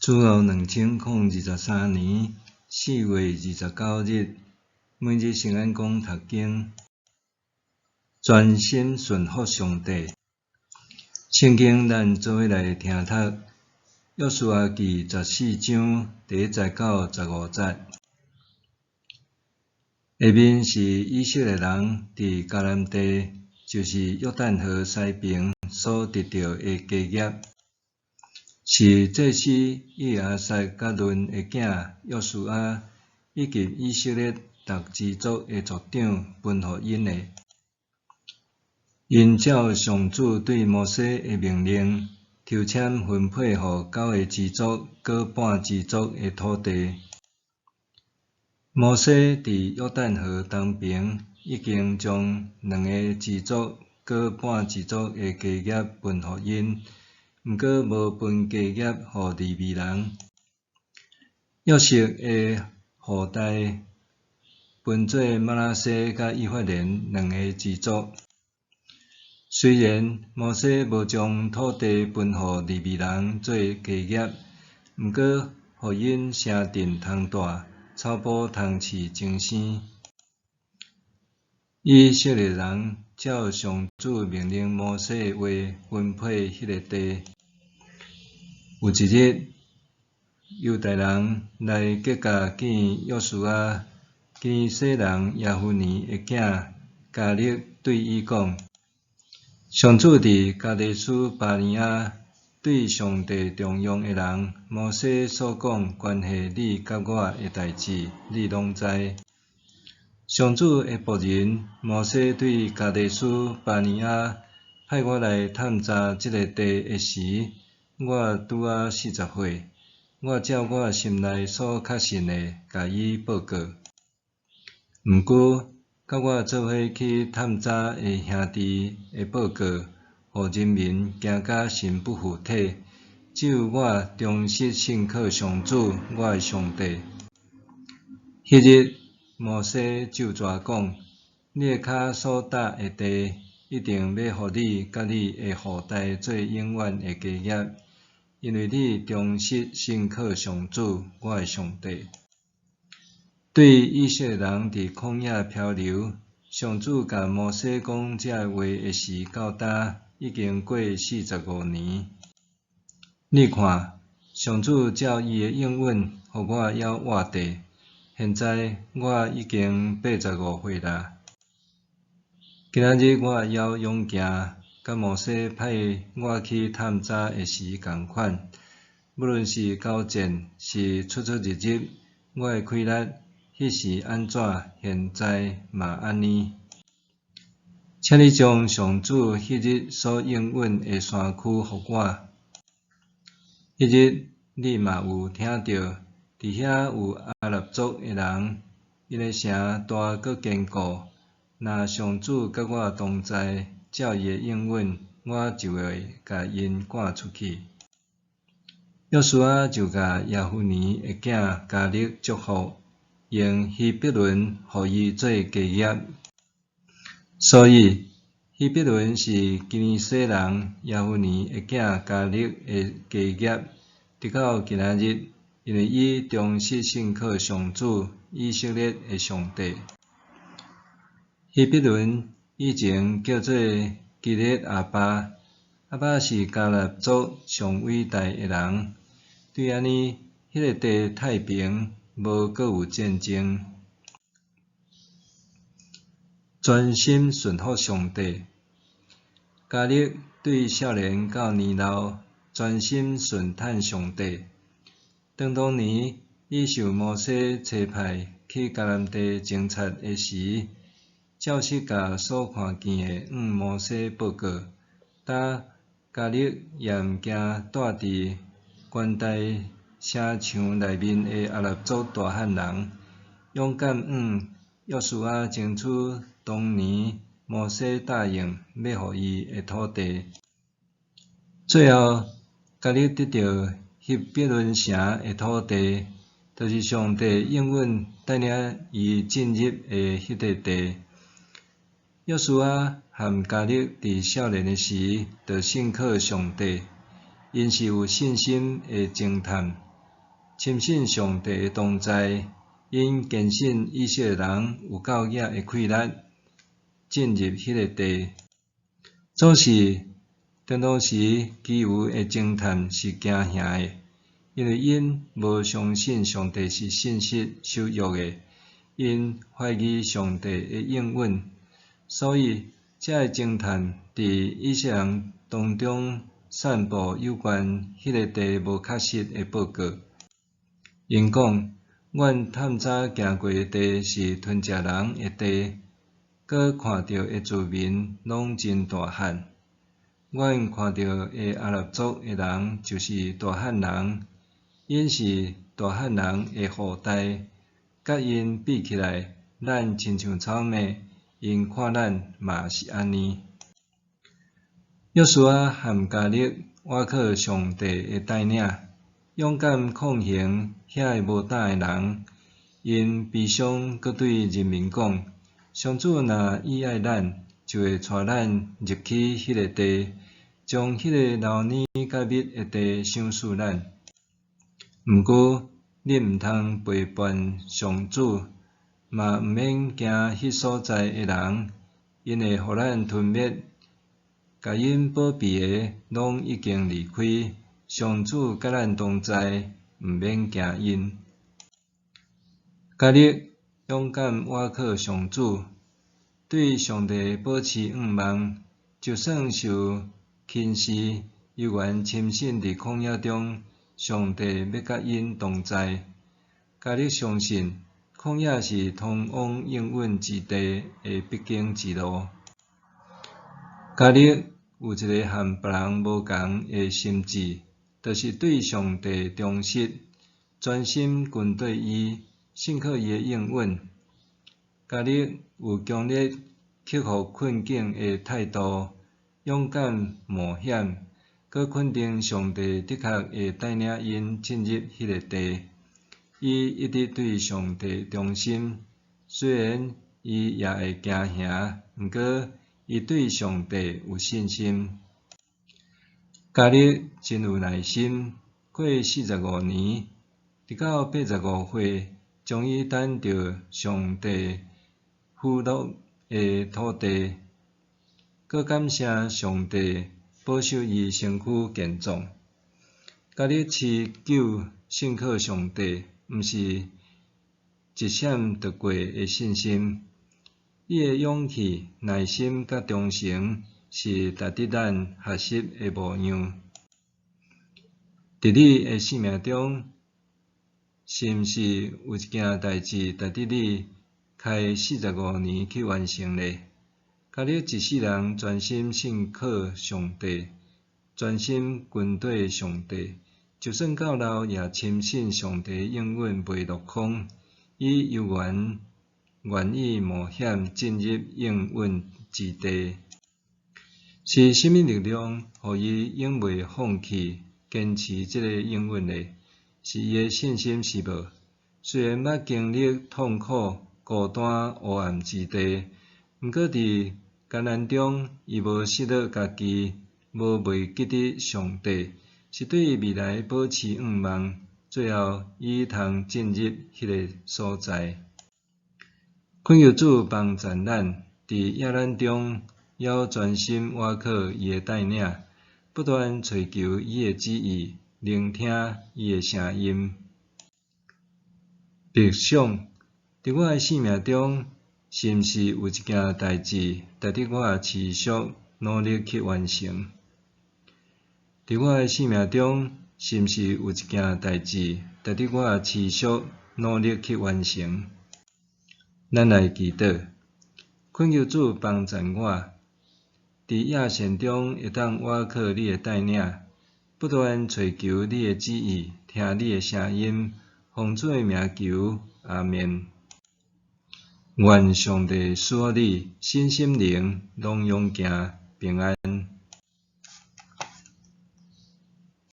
主後2023年4月29日，每日聖安講讀經，專心順服上帝。聖經咱做伙來聽讀，約書亞記十四章第一節到十五節。下面是以色列人佇迦南地，就是約旦河西爿所得著的家業。是祭司以利亞撒佮嫩的囝約書亞，以及以色列逐支族的族長分予𪜶的。𪜶照上主對摩西的命令，抽籤分配予九个支族閣半支族的土地。摩西佇約旦河東爿已經將兩个支族閣半支族的家業分予𪜶。毋過無分家業予利未人。約瑟的後代分做瑪拿西佮以法蓮兩个支族。雖然摩西無將土地分予利未人做家業，毋過予𪜶城鎮通蹛，草埔通飼精牲。以色列人照上主命令摩西的話分配彼个地。有一日，猶大人來吉甲見約書亞，基尼洗人耶孚尼的囝迦勒對伊講：上主佇加低斯巴尼亞對上帝重用的人摩西所講關係你佮我的代誌，你攏知。上主的僕人摩西對加低斯巴尼亞派我來探查這个地的時，我拄仔四十歲，我照我心內所確信的，共伊報告。毋過，佮我做伙去探查的兄弟的報告，予人民驚甲神不附體。只有我忠實信靠上主，我的上帝。彼日，摩西咒詛講：你的跤所踏的地，一定欲予你佮你的後代做永遠的家業。因為你忠實信靠上主，我的上帝。對以色列人佇曠野漂流，上主共摩西講這話的時到今，已經過四十五年。你看，上主照伊的應允，予我猶活著。現在我已經八十五歲啦。今仔日我猶勇健，佮摩西派我去探查的時仝款。無論是交戰，是出出入入，我的氣力彼時按怎，現在嘛按呢。請你將上主彼日所應允的山區予我。彼日你嘛有聽著，佇遐有亞納族的人，𪜶的城大閣堅固。若上主佮我同在，照伊的應允，我就會共𪜶趕出去。約書亞就共耶孚尼的囝迦勒祝福，用希伯崙予伊做家業。所以，希伯崙是基尼洗人耶孚尼的囝迦勒的家業，直到今仔日，因為伊忠實信靠上主以色列的上帝。希伯崙以前叫做基列亞巴，亞巴是迦納族上偉大的人。對按呢，彼个地太平，無閣有戰爭。專心順服上帝。迦勒對少年到年老，專心順趁上帝。當當年伊受摩西差派去迦南地偵察的時，照實共所看見的向摩西報告。但迦勒也毋驚蹛佇關台城牆內面的亞納族大漢人，勇敢向約書亞爭取當年摩西答應欲予伊的土地。最後，迦勒得著希伯崙城的土地，就是上帝應允帶領伊進入的彼个地。約書亞和迦勒佇少年的時，就信靠上帝，𪜶是有信心的偵探。深信上帝的同在，𪜶堅信以色列人有夠額的氣力進入彼个地。總是當時其餘的偵探是驚嚇的，因為𪜶無相信上帝是信實守約的，𪜶懷疑上帝的應允，所以這个偵探佇以色列人當中散布有關彼个地無確實的報告。𪜶講：阮探查行過的地是吞食人的地，閣看著的住民攏真大漢。阮看著的亞納族的人就是大漢人，𪜶是大漢人的後代。佮𪜶比起來，咱親像草蛉，𪜶看咱嘛是按呢。約書亞和迦勒倚靠上帝的帶領，勇敢抗衡遐个無膽的人。𪜶悲傷，閣對人民講：上主若喜愛咱，就會帶咱入去彼个地，將彼个流奶佮蜜的地賞賜咱。毋過，恁毋通背叛上主，嘛毋免驚彼所在的人，𪜶會予咱吞滅。共𪜶保庇的攏已經離開，上主佮咱同在，毋免驚𪜶。迦勒勇敢倚靠上主，對上帝保持向望，就算受輕視，猶原深信佇曠野中，上帝欲佮𪜶同在。迦勒相信，曠野是通往應允之地的必經之路。迦勒有一个和別人無仝的心志，就是對上帝忠實，專心跟綴伊，信靠伊的應允。迦勒有強烈克服困境的態度，勇敢冒險，閣肯定上帝的確會帶領𪜶進入彼个地。伊一直對上帝忠心，雖然伊也會驚嚇，毋過伊對上帝有信心。迦勒真有耐心，過45年，直到85歲，終於等著上帝許諾的土地，閣感謝上帝保守伊身軀健壯。迦勒持久信靠上帝，毋是一閃就過的信心。伊的勇氣、耐心佮忠誠，是值得咱學習的模樣。佇你的生命中，是毋是有一件代誌值得你開45年去完成呢？迦勒一世人專心信靠上帝，專心跟綴上帝，就算到老也深信上帝應允袂落空，伊猶原願意冒險進入應允之地。是啥物力量，予伊永袂放棄堅持這个應允呢？是伊的信心是無？雖然捌經歷痛苦、孤單、黑暗之地，毋過佇艱難中，伊無失落家己，無袂記得上帝，是對未來保持向望，最後伊通進入彼个所在。懇求主幫贊咱，佇厄難中，猶專心倚靠伊的帶領，不斷揣求伊的旨意，聆聽伊的聲音。默想，佇我的生命中，是毋是有一件代誌值得我持續努力去完成？佇我的生命中，是毋是有一件代誌值得我持續努力去完成？咱來祈禱，懇求主幫贊我，佇厄善中會當倚靠你的帶領，不斷揣求你的旨意，聽你的聲音，奉主的名求，阿們。願上帝賜予你身心靈攏勇健平安。